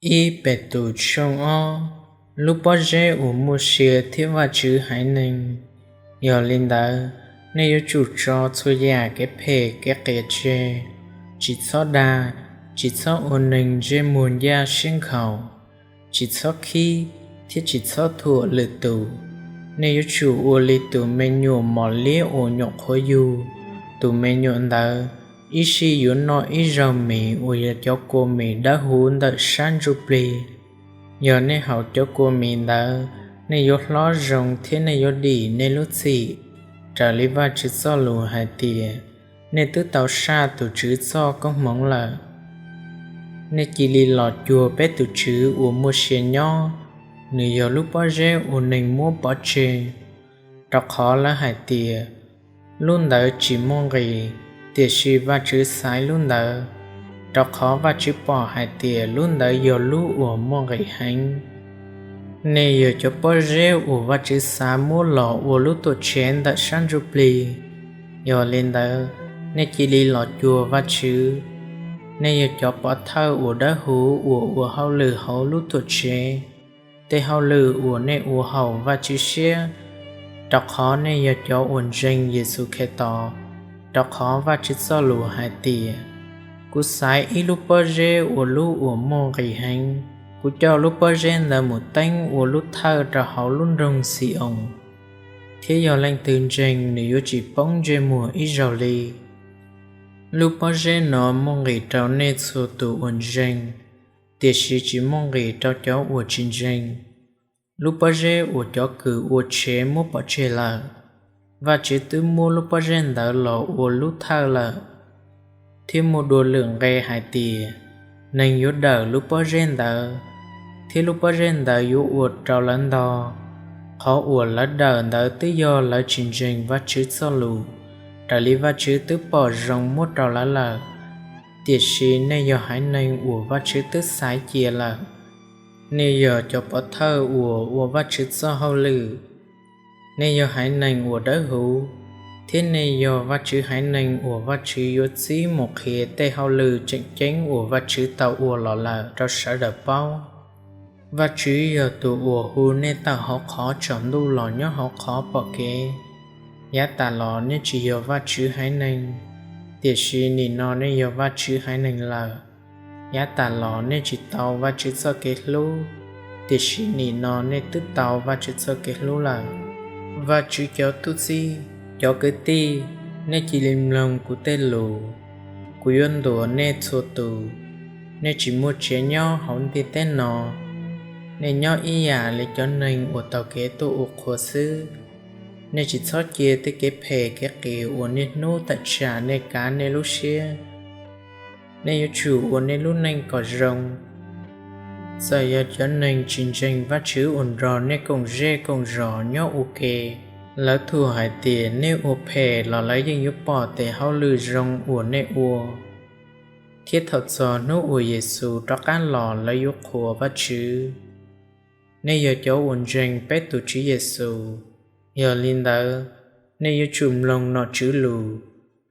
Ib Petus tshooj ob. Lub pob zeb uas muaj sia thiab Vajtswv haiv neeg. Yog li ntawd, nej yuav tsum tso txhua yam kev phem kev qias tseg. Tsis txhob dag, tsis txhob ua neeg ntsej muag ncaj siab nkhaus, tsis txhob khib, thiab tsis txhob thuam lwm tus. Nej yuav tsum ua li tus me nyuam mos liab uas nyuam qhuav yug. Tus me nyuam ntawd ib sij yuav noj ib zaug mis uas yog cov kua mis dawb huv ntawm sab ntsuj plig. Yog nej haus cov kua mis ntawd, nej yuav hlob zoo thiab nej yuav dim nej lub txim, raws li Vajtswv txoj lus hais tias, nej twb tau saj tus Tswv txoj koob hmoov lawm. Nej cia li los cuag peb tus Tswv uas muaj sia nyob, nws yog lub pob zeb uas neeg muab pov tseg, rau qhov lawv hais tias, lub ntawd tsis muaj nqis, tiam sis Vajtswv xaiv lub ntawd, rau qhov Vajtswv pom hais tias lub ntawd yog lub uas muaj nqis heev. Nej yog cov pob zeb uas Vajtswv xav muab los ua lub Tuamtsev ntawm sab ntsuj plig. Yog li ntawd, nej cia li los cuag Vajtswv. Nej yog cov pov thawj uas dawb huv uas ua hauj lwm hauv lub Tuamtsev. Tej hauj lwm uas nej ua haum Vajtswv siab, rau qhov nej yog cov uas ntseeg Yexus Khetos, rau qhov Vajtswv txoj lus hais tias, kuv xaiv ib lub pob zeb ua lub uas muaj nqis heev. Kuv coj lub pob zeb ntawd mus teeb ua lub thawj rau hauv lub nroog Xi-oos, thiab yog leej twg ntseeg nws yuav tsis poob ntsej muag ib zaug li. Lub pob zeb no muaj nqis rau nej txhua tus uas ntseeg, tiam sis tsis muaj nqis rau cov uas tsis ntseeg. Lub pob zeb uas cov kws ua tsev muab pov tseg lawm, Vajtswv twb muab lub pob zeb ntawd los ua lub thawj lawm. Thiab muaj dua lwm nqe hais tias, neeg yuav dawm lub pob zeb ntawd, thiab lub pob zeb ntawd yuav ua rau lawv ntog. Qhov uas lawv dawm ntawd twb yog lawv tsis ntseeg Vajtswv txoj lus, raws li Vajtswv twb pom zoo muab rau lawv lawm. Tiam sis nej yog haiv neeg uas Vajtswv twb xaiv cia lawm. Nej yog cov pov thawj uas ua Vajtswv txoj hauj lwm. Nej yog haiv neeg uas dawb huv, thiab nej yog Vajtswv haiv neeg uas Vajtswv yuav txib mus qhia tej hauj lwm tseem ceeb uas Vajtswv tau ua los lawm rau sawv daws paub. Vajtswv yog tus uas hu nej tawm hauv qhov tsaus ntuj los nyob hauv qhov pom kev. Yav tas los nej tsis yog Vajtswv haiv neeg, tiam sis nim no nej yog Vajtswv haiv neeg lawm. Yav tas los nej tsis tau Vajtswv txoj kev hlub, tiam sis nim no nej twb tau Vajtswv txoj kev hlub lawm. Vajtswv cov tub txib, cov kwv tij, nej cia li mloog kuv tej lus. Kuv yuav ntuas nej txhua tus. Nej tsis muaj tsev nyob hauv ntiaj teb no. Nej nyob ib yam li cov neeg uas taug kev tuaj ua qhua xwb. Nej tsis txhob cia tej kev phem kev qias uas niaj hnub tawm tsam nej kav nej lub siab. Nej yuav tsum ua nej lub neej kom zoo. Txawm yog cov neeg tsis ntseeg Vajtswv uas nrog nej koom zej koom zos nyob ua ke, lawv thuam hais tias nej ua phem los lawv yeej yuav pom tes hauj lwm zoo uas nej ua, thiab thaum txog hnub uas Yexus rov qab los lawv yuav qhuas Vajtswv. Nej yog cov uas ntseeg peb tus Tswv Yexus, yog li ntawd, nej yuav tsum mloog nom tswv lus,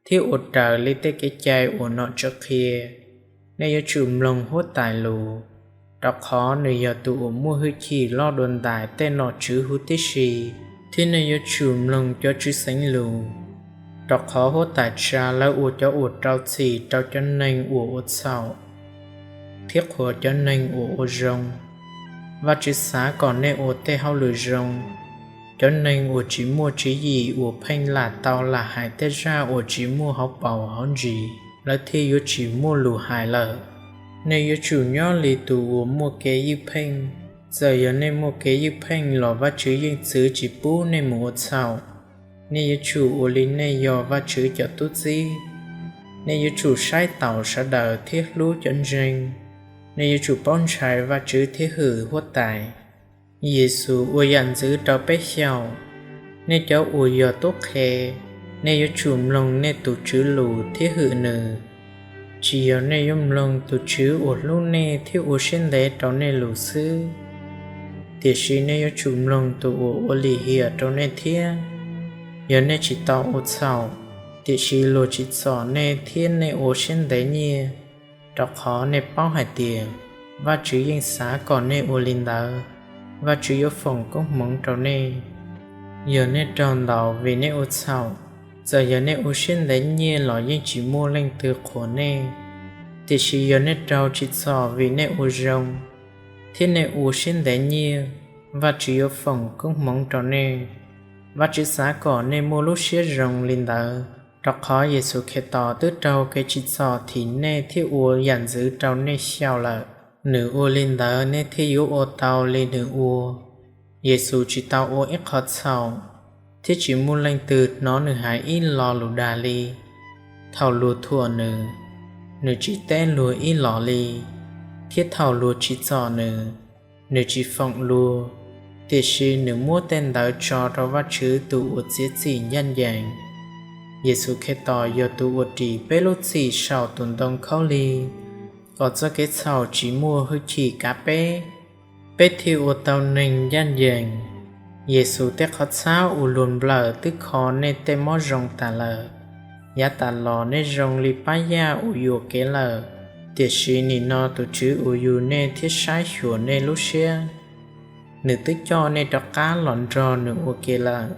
thiab ua raws li tej kev cai uas nom tswv qhia. Nej yuav tsum mloog huab tais lus, rau qhov nws yog tus uas muaj hwj chim loj dua ntais tej nom tswv huv tib si, thiab nej yuav tsum mloog cov tswv xeev lus, rau qhov huab tais tsa lawv ua cov uas rau txim rau cov neeg uas ua txhaum, thiab qhuas cov neeg uas ua zoo. Vajtswv xav kom nej ua tej hauj lwm zoo. Cov neeg uas tsis muaj tswv yim uas pheej lam tau lam hais tej zaj uas tsis muaj hauv paus hauv ntsis, lawv thiaj yuav tsis muaj lus hais lawm. Nej yuav tsum nyob li tus uas muaj kev ywj pheej. Txawm yog nej muaj kev ywj pheej los Vajtswv yeej txwv tsis pub nej mus ua txhaum. Nej yuav tsum ua li nej yog Vajtswv cov tub txib. Nej yuav tsum saib taus sawv daws thiab hlub cov ntseeg. Nej yuav tsum paub ntshai Vajtswv thiab hwm huab tais. Yexus ua yam ntxwv rau peb xyaum. Nej cov uas yog tub qhe, nej yuav tsum mloog nej tus tswv lus thiab hwm nws. Tsis yog nej yuav mloog tus Tswv uas hlub nej thiab ua siab ntev rau nej lus xwb, tiam sis nej yuav tsum mloog tus uas ua lim hiam rau nej thiab. Yog nej tsis tau ua txhaum, tiam sis luag tsim txom nej thiab nej ua siab ntev nyiaj, rau qhov nej paub hais tias Vajtswv yeej xav kom nej ua li ntawd. Vajtswv yuav foom koob hmoov rau nej. Yog nej raug ntaus vim nej ua txhaum, txawm yog nej ua siab ntev nyiaj los yeej tsis muaj leej twg qhuas nej. Tiam sis yog nej raug tsim txom vim nej ua zoo thiab nej ua siab ntev nyiaj, Vajtswv yuav foom koob hmoov rau nej. Vajtswv xav kom nej muaj lub siab zoo li ntawd, rau qhov Yexus Khetos twb raug kev tsim txom thim nej thiab ua yam ntxwv rau nej xyaum lawm. Nws ua li ntawd nej thiaj yuav ua tau li nws ua. Yexus tsis tau ua ib qho txhaum, thiab tsis muaj leej twg hnov nws hais ib lo lus dag li. Thaum luag thuam nws, nws tsis teb luag ib los li, thiab thaum luag tsim txom nws, nws tsis foom luag, tiam sis nws muab tej ntawd tso rau Vajtswv tus uas txiav txim ncaj ncees. Yexus Khetos yog tus uas ris peb lub txim saum tus ntoo khaub lig, kom txoj kev txhaum tsis muaj hwj chim kav peb, peb thiaj ua tau neeg ncaj ncees. Yexus tej qhov txhab uas luag nplawm twb kho nej tej mob zoo tas lawm. Yav tas los nej zoo li pab yaj uas yuam kev lawm, tiam sis nim no tus Tswv uas yug nej thiab saib xyuas nej lub siab, nws twb coj nej rov qab los nrog nws ua ke lawm.